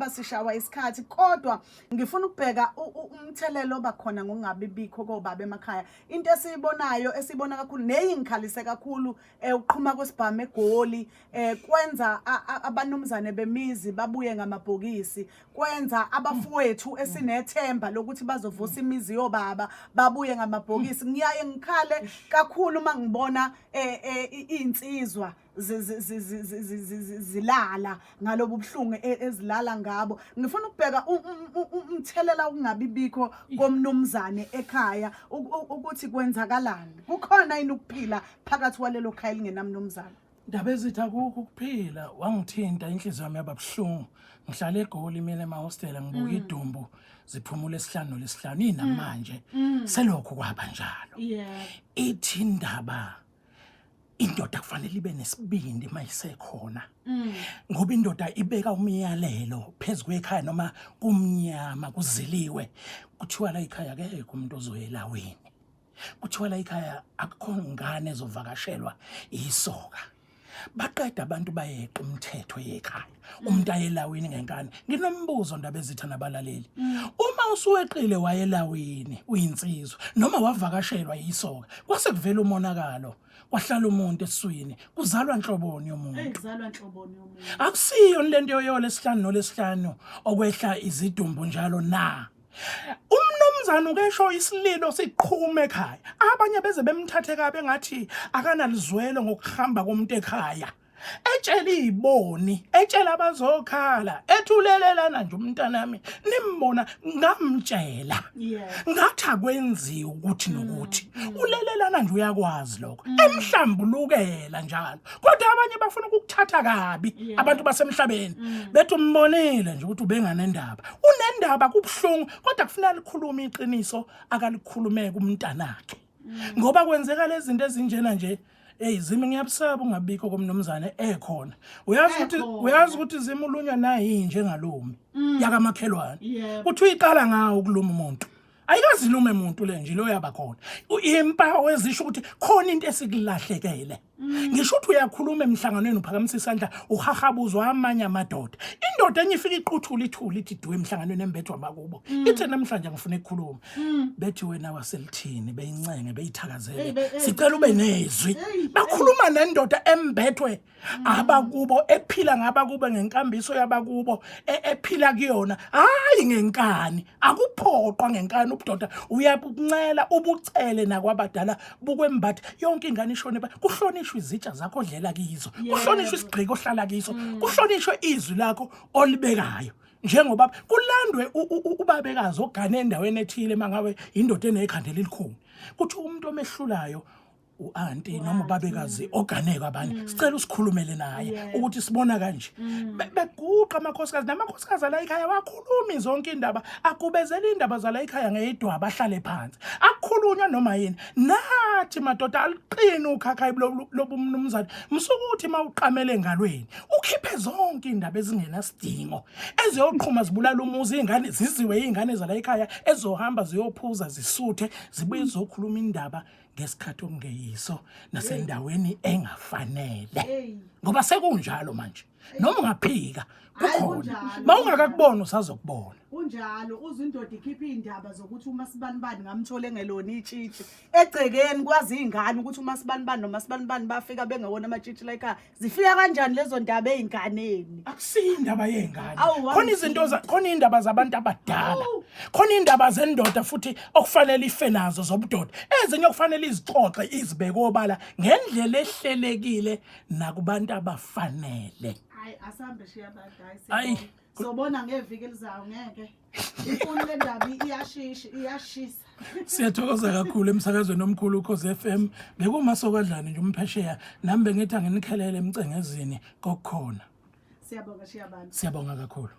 Ngoba sishawa isikhathi, kodwa ngifuna ukubheka umthelelo oba khona ngokungabi bikho kobaba emakhaya. Into esiyibonayo, esiyibona kakhulu neyingikhalise kakhulu, uqhuma kwesibhamu eGoli, kwenza abanumzane bemizi babuye ngamabhokisi, kwenza abafowethu esinethemba lokuthi bazovusa imizi yobaba babuye ngamabhokisi. Ngiyaye ngikhale kakhulu uma ngibona iy'nsizwa zilala ngalobu buhlungu ezilala ngabo. Ngifuna ukubheka umthelela wokungabi bikho komnumzane ekhaya, ukuthi kwenzakalani, kukhona yini ukuphila phakathi kwalelo khaya elingenamnumzane? Ndaba ezithi akukho ukuphila. Wangithinta, inhliziyo yami yaba buhlungu. Ngihlala eGoli mina, emahostela, ngibuka idumbu ziphumula esihlanu nolesihlanu inamanje selokhu kwaba njalo. Ithi indaba, indoda kufanele ibe nesibindi mayisekhona, ngoba indoda ibeka umyalelo phezu kwekhaya. Noma kumnyama, kuziliwe, kuthiwa la ekhaya akekho umuntu ozoyelawini, kuthiwa la ekhaya akukho ngane ezovakashelwa isoka. Baqeda abantu bayeqa imithetho yekhaya, umuntu ayelawini ngenkani. Nginombuzo, ndaba ezitha nabalaleli: uma usuweqile wayelawini uyinsizwa, noma wavakashelwa yisoka, kwase kuvela umonakalo, kwahlala umuntu esiswini, kuzalwa nhloboni yomuntu? Eyizalwa nhloboni yomuntu? Akusiyo lento yolesihlanu nolesihlanu okwehla izidumbu njalo na? Umnumzane ukesho isililo siqhuma ekhaya, abanye beze bemthathe kabi, engathi akanalizwelo ngokuhamba komuntu ekhaya, etshela iziboni, etshela abazokhala, ethulelelana nje umntanami nimbona, ngamtshela ngathi akwenziwe ukuthi nokuthi ulelelana nje, uyakwazi lokho, emhlambulukela njalo. Kodwa abanye bafuna ukukuthatha kabi, abantu basemhlabeni bethi umbonile nje ukuthi ubenganendaba, unendaba, kubuhlungu, kodwa kufuneka likhulume iqiniso, akalikhulume kumntanakhe, ngoba kwenzeka lezi zinto ezinjena nje. Hey Zimi, ngiyabusaba ungabikho komnumzane ekhona. Uyazi ukuthi Ekhona. Uyazi ukuthi Zimi, ulunywa nayi njengalumi yakamakhelwane. Uthi uyiqala ngawo ukuluma umuntu. Ayikazi ilume umuntu le nje, lo yaba khona. Impawu ezisho ukuthi khona into esikulahlekele. Ngisho ukuthi uyakhuluma emhlanganweni, uphakamisa isandla, uhahabuzwa amanye amadoda. Indoda enye ifika iquthula ithuli, ithi dwe emhlanganweni embethwa bakubo. Ithe namhlanje ngifuna ukukhuluma. Bethi wena waselithini, beyincenge, beyithakazele. Hey, hey. Sicela ube nezwi. Hey, Bakhuluma nendoda embethwe abakubo, ephila ngabakubo, ngenkambiso yabakubo, ephila kuyona, hayi ngenkani. Akuphoqwa ngenkani ubudoda, uyabuncela, ubucele nakwabadala, bukwembatha yonke ingane ishone kuhlonishwe izitsha zakho odlela kizo, kuhlonishwe isigqiko ohlala kiso, kuhlonishwe izwi lakho olibekayo njengoba kulandwe ubabekazi ogane endaweni ethile. Mangabe indoda enekhanda elikhulu, kuthi umuntu omehlulayo u-anti noma ubabekazi oganeko abanye, sicela usikhulumele naye ukuthi sibona kanje. Beguqa amakhosikazi namakhosikazi ala ekhaya, wakhulumi zonke indaba, agubezela indaba zala ekhaya ngeyidwaba, ahlale phansi, akukhulunywa noma yini. Nathi madoda, aliqini ukhakhayi lobumnumzane. Msukuthi uma uqamele engalweni, ukhiphe zonke indaba ezingenasidingo eziyoqhuma zibulala umuzi, iy'ngane ziziwe, iy'ngane zala ekhaya ezohamba ziyophuza, zisuthe, zibuye zizokhuluma indaba ngesikhathi okungeyiso nasendaweni engafanele. Ngoba sekunjalo manje, noma ungaphika, Hhayi, kukhona. Kunjalo. Ma ungakakubona, usazokubona. Kunjalo, uzwe indoda ikhipha iy'ndaba zokuthi uMasibanibani ngamthole engelona itshitshi egcekeni, kwazi iy'ngane ukuthi uMasibanibani noMasibanibani bafika bengewona amatshitshi la ekhaya. Zifika kanjani lezo ndaba ey'nganeni? Akusiyo indaba yey'ngane. Awu, Khona izinto khona iy'ndaba zabantu abadala, khona iy'ndaba zendoda futhi okufanele ife nazo zobudoda, ezinye okufanele izixoxe, izibeke obala ngendlela ehlelekile nakubantu abafanele. Hayi, asambe, shiya abantu, hayi. Ayi. Siyabonga. Sobona ngeviki elizayo, ngeke. Inkulu le ndaba, iyashisha, iyashisa. Siyathokoza kakhulu emsakazweni omkhulu Ukhozi FM. Bekumasokadlane nje umphesheya, nami bengithi anginikhelele emcengezini kokukhona. Siyabonga, shiya abantu. Siyabonga kakhulu.